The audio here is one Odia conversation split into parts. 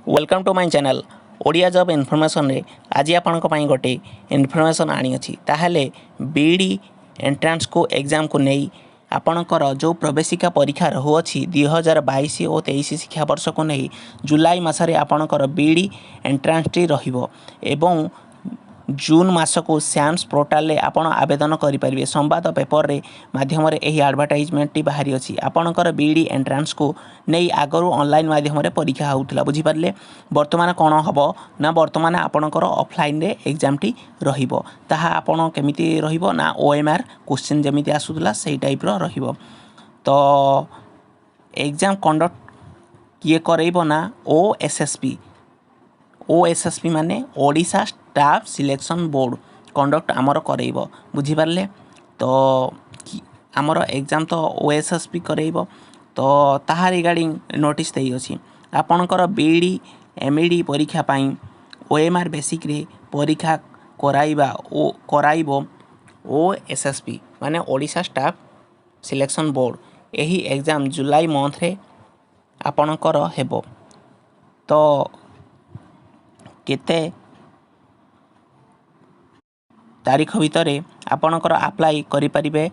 Welcome to my channel Odia job ଇନଫର୍ମେସନ୍ରେ। ଆଜି ଆପଣଙ୍କ ପାଇଁ ଗୋଟେ ଇନଫର୍ମେସନ୍ ଆଣିଅଛି। ତାହେଲେ ବିଇଡ଼ି ଏଣ୍ଟ୍ରାନ୍ସକୁ ଏକ୍ଜାମ୍କୁ ନେଇ ଆପଣଙ୍କର ଯେଉଁ ପ୍ରବେଶିକା ପରୀକ୍ଷା ରହୁଅଛି, 2022 ଓ 23 ଶିକ୍ଷାବର୍ଷକୁ ନେଇ ଜୁଲାଇ ମାସରେ ଆପଣଙ୍କର ବିଇଡ଼ି ଏଣ୍ଟ୍ରାନ୍ସଟି ରହିବ ଏବଂ ଜୁନ୍ ମାସକୁ ସ୍ୟାମ୍ସ ପୋର୍ଟାଲରେ ଆପଣ ଆବେଦନ କରିପାରିବେ। ସମ୍ବାଦ ପେପରରେ ମାଧ୍ୟମରେ ଏହି ଆଡ଼ଭର୍ଟାଇଜମେଣ୍ଟଟି ବାହାରିଅଛି। ଆପଣଙ୍କର ବିଇଡ଼ି ଏଣ୍ଟ୍ରାନ୍ସକୁ ନେଇ ଆଗରୁ ଅନଲାଇନ୍ ମାଧ୍ୟମରେ ପରୀକ୍ଷା ହେଉଥିଲା, ବୁଝିପାରିଲେ? ବର୍ତ୍ତମାନ କ'ଣ ହେବ ନା, ବର୍ତ୍ତମାନ ଆପଣଙ୍କର ଅଫଲାଇନ୍ରେ ଏକ୍ଜାମ୍ଟି ରହିବ। ତାହା ଆପଣ କେମିତି ରହିବ ନା, ଓଏମ୍ଆର୍ କୋଶ୍ଚିନ୍ ଯେମିତି ଆସୁଥିଲା, ସେଇ ଟାଇପ୍ର ରହିବ। ତ ଏକ୍ଜାମ୍ କଣ୍ଡକ୍ଟ କିଏ କରେଇବ ନା, ଓଏସ୍ଏସ୍ବି। ଓଏସ୍ଏସ୍ବି ମାନେ Odisha staff selection board conduct ଆମର କରେଇବ, ବୁଝିପାରିଲେ? ତ ଆମର ଏକ୍ଜାମ୍ ତ ଓଏସ୍ଏସ୍ବି କରେଇବ। ତ ତାହା ରିଗାର୍ଡ଼ିଂ ନୋଟିସ୍ ଦେଇଅଛି। ଆପଣଙ୍କର ବିଇଡ଼ି, ଏମ୍ଇଡ଼ି ପରୀକ୍ଷା ପାଇଁ ଓଏମ୍ଆର୍ ବେସିସ୍ରେ ପରୀକ୍ଷା କରାଇବା ଓ କରାଇବ ଓଏସ୍ଏସ୍ବି, ମାନେ ଓଡ଼ିଶା ଷ୍ଟାଫ୍ ସିଲେକ୍ସନ୍ ବୋର୍ଡ଼। ଏହି ଏକ୍ଜାମ୍ ଜୁଲାଇ ମନ୍ଥରେ ଆପଣଙ୍କର ହେବ। ତ କେତେ ତାରିଖ ଭିତରେ ଆପଣଙ୍କର ଆପ୍ଲାଏ କରିପାରିବେ?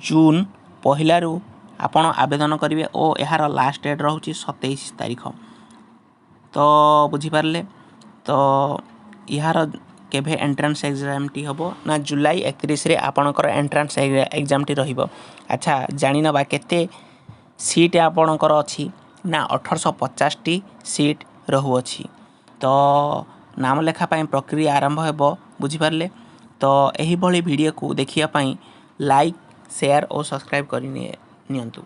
ଜୁନ୍ 1ରୁ ଆପଣ ଆବେଦନ କରିବେ ଓ ଏହାର ଲାଷ୍ଟ ଡେଟ୍ ରହୁଛି 27 ତାରିଖ। ତ ବୁଝିପାରିଲେ? ତ ଏହାର କେବେ ଏଣ୍ଟ୍ରାନ୍ସ ଏକ୍ଜାମ୍ଟି ହେବ ନା, ଜୁଲାଇ 31ରେ ଆପଣଙ୍କର ଏଣ୍ଟ୍ରାନ୍ସ ଏକ୍ଜାମ୍ଟି ରହିବ। ଆଚ୍ଛା, ଜାଣିନେବା କେତେ ସିଟ୍ ଆପଣଙ୍କର ଅଛି ନା, 1850ଟି ସିଟ୍ ରହୁଅଛି। ତ ନାମ ଲେଖା ପାଇଁ ପ୍ରକ୍ରିୟା ଆରମ୍ଭ ହେବ, ବୁଝିପାରିଲେ? ତ ଏହିଭଳି ଭିଡ଼ିଓକୁ ଦେଖିବା ପାଇଁ ଲାଇକ୍, ସେୟାର ଓ ସବସ୍କ୍ରାଇବ୍ କରି ନିଅନ୍ତୁ।